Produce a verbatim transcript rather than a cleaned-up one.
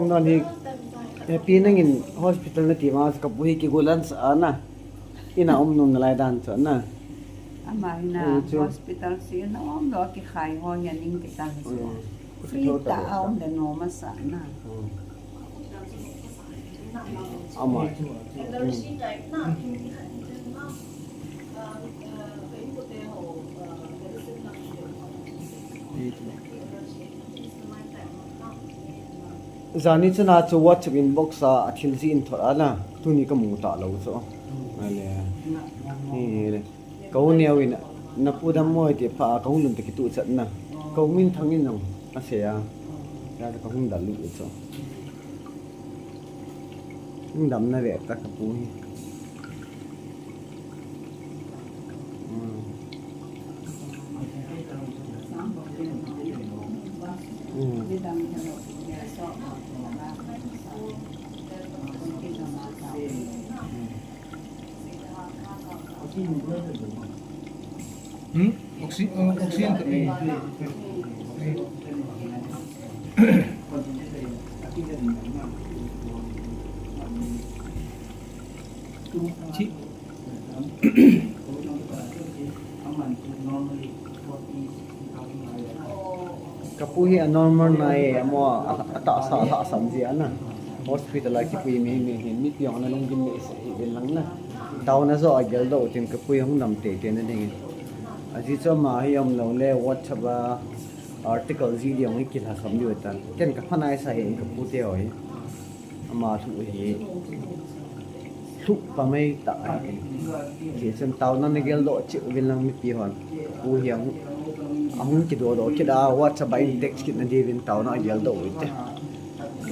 kaum dan hi, happy nangin hospital nati ma, kapu hi kigolan sa ana. Ina um nom nalai dan chu ana. Ama hina, eh, chu hospital si na um lo kikhai ho hi aning kitan chu. Mm. Free ta a um le nom asa na. Mm. Ama. Mm. Jani chana chu WhatsApp inbox a, athil ji in thot ana. Tuni kamu talou chu. Ale. Ni le. Ka u neo in, na pu dam mo ti pha, ka hung lhun ta kitu chat na. Ka u min thang in nang, a se a. Ya ka hung dal lu chu. Hung dam na ve ta ka pu hi. Mm. Mm. Hmm? Oxy-, uh, oxygen to, eh, eh. Chi-, Ka pu hi a normal nai e, amaho a, a tahsa lhasam ji ana. Hospital a kipui mi, mi hi, mipi hon ana lunggim nei sah hih uvin lang na. Taona joh a geldoh u tin ka pu hi hung dam teitei na ding in. Ajeh chu ama hi um lou le WhatsApp a article ji ding hi kilhasam diu tan. Ken ka pha nai sa hi ka pu te ho hi. Ama lhuh hi lhuh pa mai ta. Hichun taona na geldoh cheh uvin lang mipi hon. Pu hi ahung, ahung kidodoh kit a, WhatsApp a in text kit na diuvin taona geldoh u hite.